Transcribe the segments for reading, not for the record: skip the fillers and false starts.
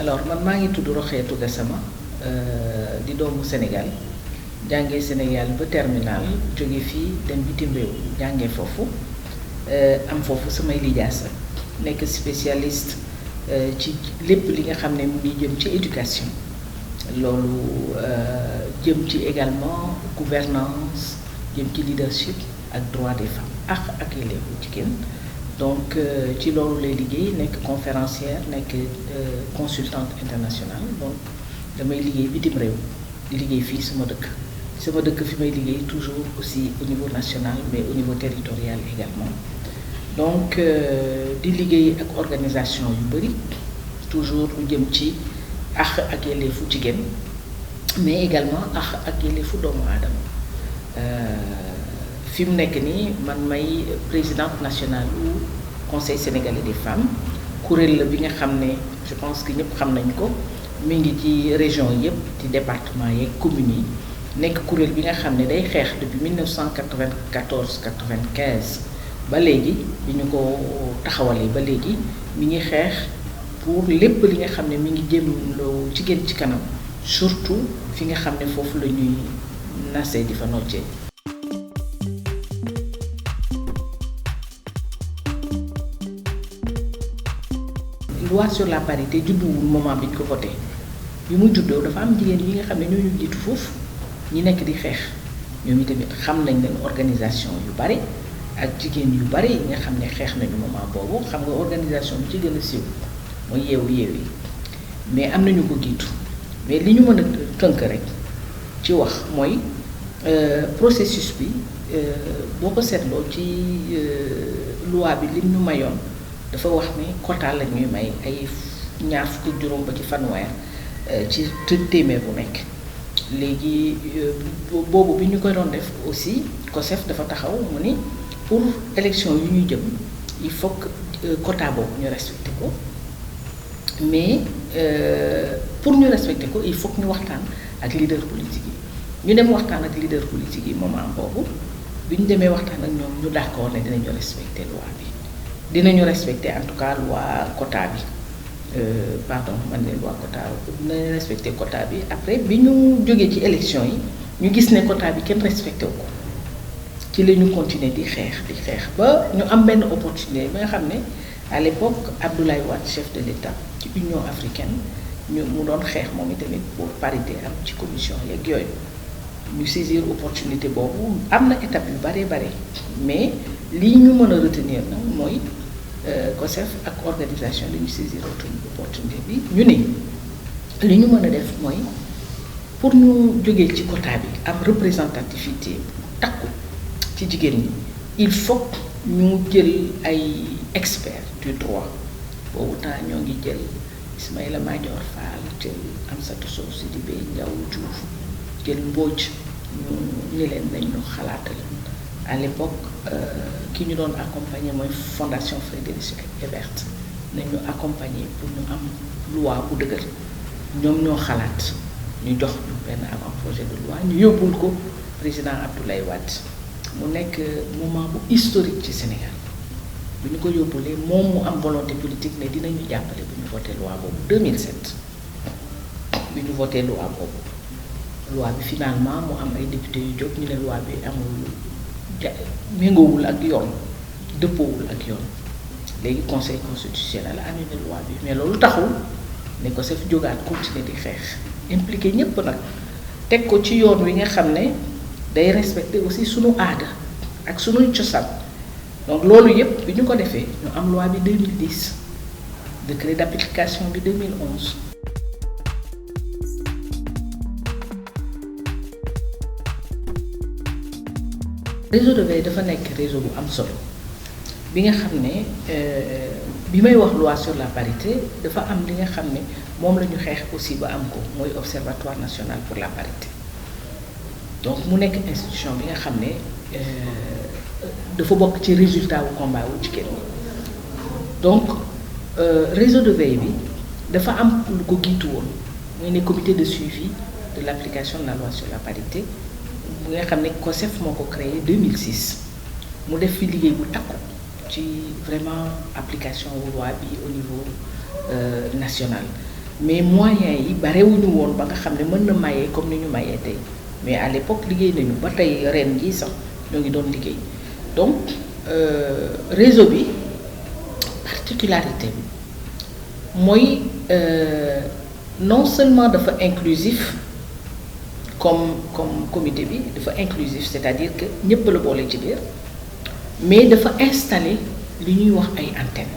alors man maa ngi tudd Rokhaya Gassama di doomu Sénégal jàngee Sénégal ba terminal jóge fii dem bitim réew jàngee foofu am foofu samay lijaasa nekk spécialiste ci lépp li nga xam ne mu ngi jëm ci éducation loolu jëm ci également gouvernance jëm ci leadership ak droit des femmes ak yelleefu jigéen donc ci loolu lay liggéey nekk conférencière nekk consultante internationale donc damay liggéey bitim réew di liggéey fii sama dëkk fi may liggéey toujours aussi au niveau national mais au niveau territorial également donc di liggéey ak organisation yu bëri toujours lu jëm ci ak yelleefu jigéen mais également ak yelleefu doomu aadama fi mu nekk nii man may présidente nationale du conseil sénégalais des femmes kuréel la bi nga xam ne je pense que ñëpp xam nañ ko mi ngi ci région yëpp ci département yeeg communes yi nekk kuréel bi nga xam ne day xeex depuis 1994 95 ba léegi bi ñu ko taxawalee ba léegi mi ngi xeex pour lépp li nga xam ne mi ngi jëm loo jigéen ci kanam surtout fi nga xam ne foofu la ñuy nasee di fa noccee. Loi sur la parité judduwul moment bi ñu ko voté bi mu juddoo dafa am jigéen yi nga xam ne ñoo ñu jiitu foofu ñi nekk di xeex ñoom itamit xam nañ leen organisation yu bari ak jigéen yu bari yi nga xam ne xeex nañu moment boobu xam nga organisation bi ci gën a siiw mooy yeewu yi mais am nañu ko jiitu mais li ñu mën a tënk rek ci wax mooy processus bi boo ko seetloo ci loi bi lim ñu mayoon dafa wax ne quota la ñuy may ay ñaar fukk ak juróom ba ci fanweer ci téeméer bu nekk léegi boobu bi ñu koy doon def aussi COSEF dafa taxaw mu ni pour élection yu ñuy jëm il faut que quota boobu ñu respecté ko mais pour ñu respecté ko il faut que ñu waxtaan ak leader politique yi ñu dem waxtaan ak leader politique yi moment boobu bi ñu demee waxtaan ak ñoom ñu d'accord ne dinañu respecté loi bi dinañu respecter en tout cas loi quota bi pardon man de loi quota dinañu respecter quota bi après bi ñu jógee ci élection yi ñu gis ne quota bi kenn respecté wu ko ci la ñu continuer di xeex ba ñu am benn opportunité ba nga xam ne à l'époque Abdoulaye Wade chef de l'État ci Union africaine ñu mu doon xeex moom itamit pour parité am ci commission yeeg yooyu ñu saisir opportunité boobu am na étape yu bare mais lii ñu mën a retenir nag mooy COSEF ak organisation li ñu saisir opportunité bi ñu ne li ñu mën a def mooy pour ñu jógee ci quota bi am représentativité takku ci jigéen ñi il faut ñu jël ay experts du droit boobu temps ñoo ngi jël Ismaïla Madior Fall jël Amsatou Sow Sidibé Ndiaw Diouf jël Mbodj ñu leen nañu xalaatal à l'époque ki ñu doon accompagner mooy fondation Frédéric Ebert nañu accompagner pour ñu am loi bu dëgër ñoom ñoo xalaat ñu jox ñu benn avant projet de loi ñu yóbbul ko président Abdoulaye Wade mu nekk moment bu historique ci Sénégal bu ñu ko yóbbulee moom mu am volonté politique ne dinañu jàppale bu ñu voté loi boobu 2007 bi ñu voté loi boobu loi bi finalement mu am ay député yu jóg ñu ne loi bi amul méngoowul ak yoon dëppoowul ak yoon léegi conseil constitutionnel annulé loi bi mais loolu taxul ne ko saf jógaat continuer di xeex impliqué ñépp nag teg ko ci yoon wi nga xam ne day respecter aussi sunu aada ak sunuy cosaan donc loolu yépp bi ñu ko defee ñu am loi bi 2010 décret d'application bi 2011 réseau de veille dafa nekk réseau bu am solo bi nga xam ne bi may wax loi sur la parité dafa am li nga xam ne moom la ñu xeex aussi ba am ko mooy observatoire national pour la parité donc mu nekk institution bi nga xam ne dafa bokk ci résultat wu combat wu jigéen ñi donc réseau de veille bi dafa am lu ko jiitu woon mooy ne comité de suivi de l'application de la loi sur la parité bu nga xam ne COSEF moo ko créé 2006 mu def fi liggéey bu takku ci vraiment application wu loi bi au niveau national mais moyens yi barewuñu woon ba nga xam ne mën na mayee comme ni ñu mayee tey mais à l'époque liggéey nañu ba tey ren jii sax ñoo ngi doon liggéey donc réseau bi particularité bi mooy non seulement dafa inclusif comme comité bi dafa inclusif c'est-à-dire que ñëpp la boole ci biir mais dafa installer li ñuy wax ay antennes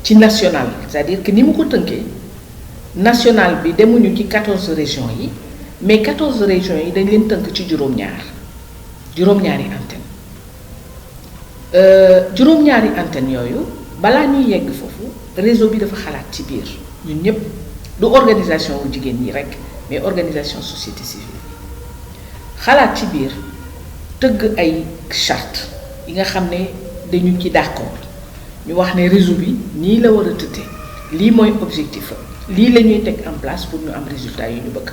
ci national c'est-à-dire que ni mu ko tënkee national bi demuñu ci 14 régions yi mais 14 régions yi dañ leen tënk ci juróom-ñaari antenne juróom-ñaari antenne yooyu balaa ñuy yegg foofu réseau bi dafa xalaat ci biir ñun ñëpp du organisation wu jigéen ñi rekk mais organisation société civile xalaat ci biir tëgg ay charte yi nga xam ne dañu ci d'accord ñu wax ne réseau bi nii la war a tëddee lii mooy objectif lii la ñuy teg en place pour ñu am résultat yu ñu bëgg.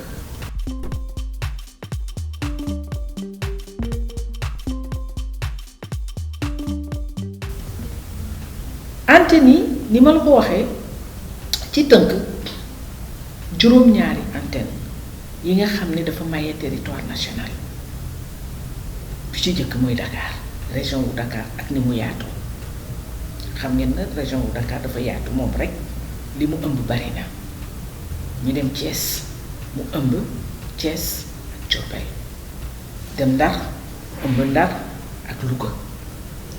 antenne yi ni ma la ko waxee ci tënk juróom-ñaari antenne yi nga xam ne dafa maye territoire national bi ci jëkk mooy Dakar région wu Dakar ak ni mu yaatoo xam ngeen na région wu Dakar dafa yaatu moom rek li mu ëmb bari na ñu dem Thiès mu ëmb Thiès ak Diourbel dem Ndar ëmb Ndar ak Louga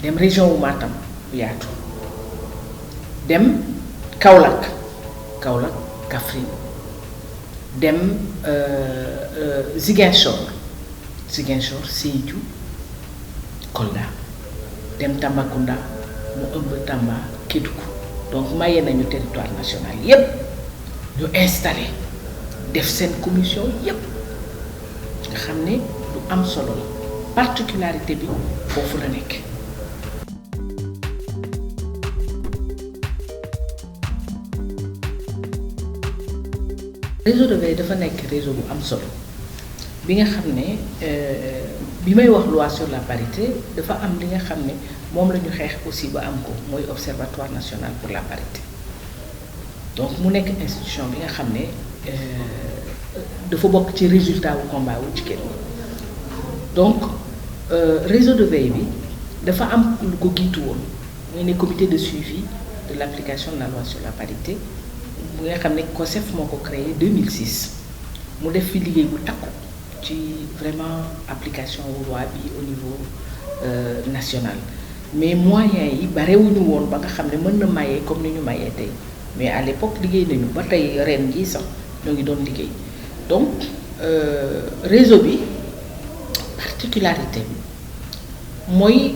dem région wu Matam bu yaatu dem Kaolack Kaffrine dem Ziguinchor Sédhiou Kolda dem Tambacounda mu ëmb Tamba Kédougou donc maye nañu territoire national yépp ñu installé def seen commission yépp nga xam ne lu am solo la particularité bi foofu la nekk. réseau de veille dafa nekk réseau bu am solo bi nga xam ne bi may wax loi sur la parité dafa am li nga xam ne moom la ñu xeex aussi ba am ko mooy observatoire national pour la parité donc mu nekk institution bi nga xam ne dafa bokk ci résultat wu combat wu jigéen ñi donc réseau de veille bi dafa am lu ko giitu woon mooy ne comité de suivi de l'application de la loi sur la parité bu nga xam ne COSEF moo ko créé 2006 mu def fi liggéey bu takku ci vraiment application loi bi au niveau national mais moyens yi barewuñu woon ba nga xam ne mën na mayee comme ni ñu mayee tey mais à l'époque liggéey nañu ba tey ren jii sax ñoo ngi doon liggéey donc réseau bi particularité bi mooy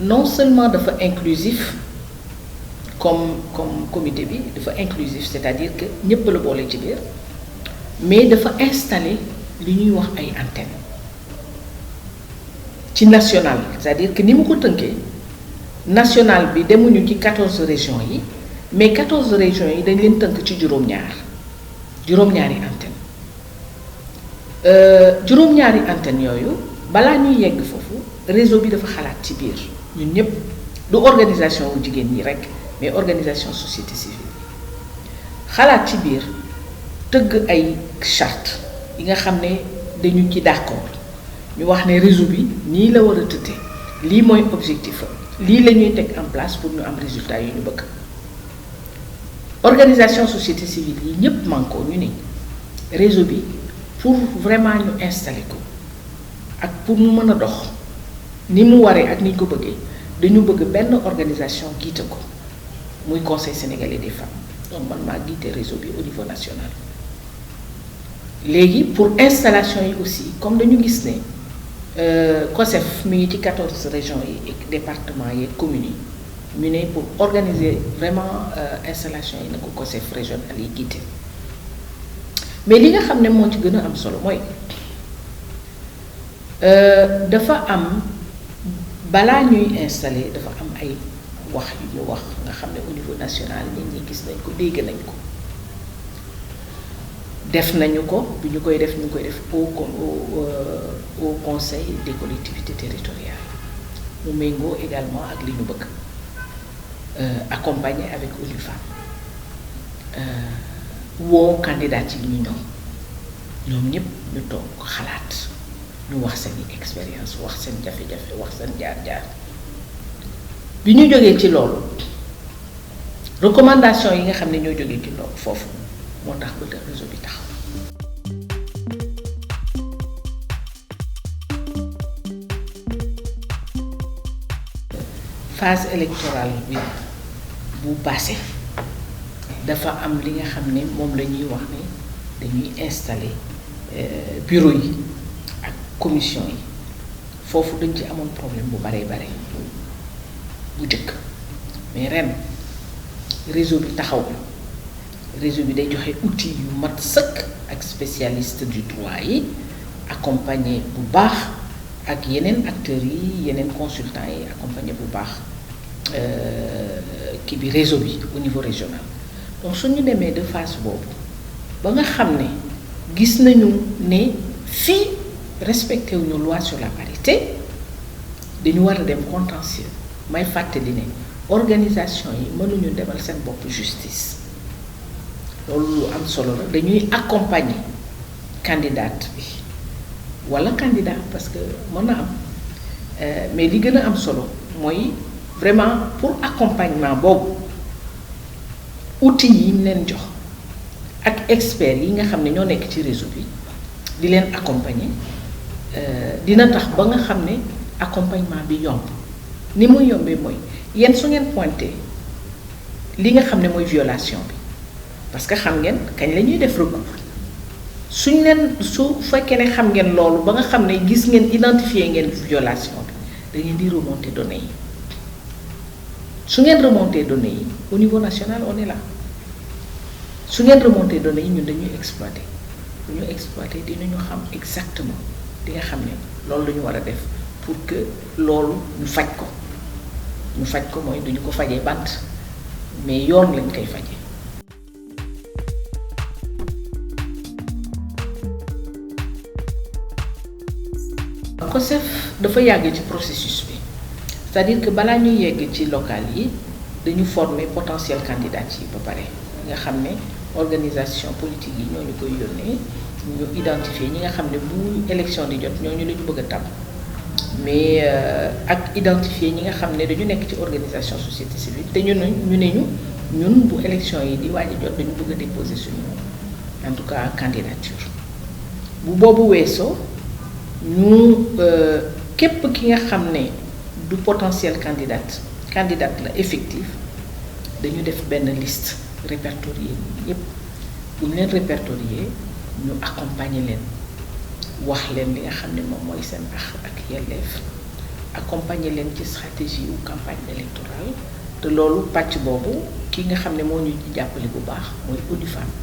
non seulement dafa inclusif comme comité bi dafa inclusif c'est-à-dire que ñëpp la boole ci biir mais dafa installer li ñuy wax ay antennes ci national c'est-à-dire que ni mu ko tënkee national bi demuñu ci 14 régions yi mais 14 régions yi dañ leen tënk ci juróom-ñaari antenne juróom-ñaari antenne yooyu balaa ñuy yegg foofu réseau bi dafa xalaat ci biir ñun ñëpp du organisation wu jigéen ñi rekk mais organisation société civile xalaat ci biir tëgg ay charte yi nga xam ne dañu ci d'accord ñu wax ne réseau bi nii la war a tëddee lii mooy objectif lii la ñuy teg en place pour ñu am résultat yu ñu bëgg organisation société civile yi ñëpp mànkoo ñu ni réseau bi pour vraiment ñu installer ko ak pour mu mën a dox ni mu waree ak ni ñu ko bëggee dañu bëgg benn organisation giite ko muy conseil sénégalais des femmes donc man maa giite réseau bi au niveau national léegi pour installation yi aussi comme dañu gis ne COSEF mi ngi ci 14 régions yi et départements yi communes yi ñu ne pour organiser vraiment installation yi na ko COSEF régional yi giite mais li nga xam ne moo ci gën a am solo mooy dafa am balaa ñuy installer dafa am ay wax yu ñu wax nga xam ne au niveau national nit ñi gis nañ ko dégg nañ ko def nañu ko bi ñu koy def ñu koy def au conseil des collectivités territoriales mu méngoo également ak li ñu bëgg accompagné avec ONU Femmes woo candidat yi ñu ñëw ñoom ñëpp ñu toog xalaat ñu wax seen expérience wax seen jafe-jafe wax seen jaar-jaar bi ñu jógee ci loolu recommandation yi nga xam ne ñoo jógee ci loolu foofu moo tax ba réseau bi taxaw. phase électorale bi bu passé dafa am li nga xam ne moom la ñuy wax ne dañuy installer bureau yi ak commission yi foofu dañ ci amoon problème bu bare bu jëkk mais ren réseau bi taxaw réseau bi day joxe outil yu mat sëkk ak spécialiste du droit yi accompagné bu baax ak yeneen acteurs yi yeneen consultants yi accompagné bu baax kii bi réseau bi au niveau régional. Donc suñu demee de phase boobu ba nga xam ne gis nañu ne fii respecté wuñu loi sur la parité dañu war a dem contentieux may fàttali ne organisation yi mënuñu demal seen bopp justice loolu lu am solo la dañuy accompagner candidate bi walla candidat parce que mën na am mais li gën a am solo mooy vraiment pour accompagnement boobu outils yi ñu leen jox ak experts yi nga xam ne ñoo nekk ci réseau bi di leen accompagner dina tax ba nga xam ne accompagnement bi yomb ni muy yombee mooy yéen su ngeen pointé li nga xam ne mooy violation bi parce que xam ngeen kañ la ñuy def recours suñ leen su fekkee ne xam ngeen loolu ba nga xam ne gis ngeen identifier ngeen violation bi da ngeen di remonter données yi su ngeen remonter données yi au niveau national on est là su ngeen remonter données yi ñun dañuy exploiter bu ñu exploiter dinañu xam exactement di nga xam ne loolu la ñu war a def pour que loolu ñu faj ko mooy duñu ko fajee bant mais yoon lañ koy fajee. COSEF dafa yàgg ci processus bi c'est-à-dire que balaa ñuy yegg ci local yi dañu former potentiel candidat yi ba pare nga xam ne organisation politique yi ñoo ñu koy yónnee ñu identifier ñi nga xam ne bu élection di jot ñooñu la ñu bëgg a tàmm mais ak identifier ñi nga xam ne dañu nekk ci organisation société civile te ñun bu élection yi di waaj a jot dañu bëgg a déposer suñu en tout cas candidature bu boobu weesoo ñu képp ki nga xam ne du potentiel candidate la effectif dañu def benn liste répertorier yépp bu ñu leen répertorier ñu accompagner leen wax leen li nga xam ne moom mooy seen ak yelleef accompagner leen ci stratégie ou campagne électorale te loolu pàcc boobu ki nga xam ne moo ñu jàppale bu baax mooy ONU Femmes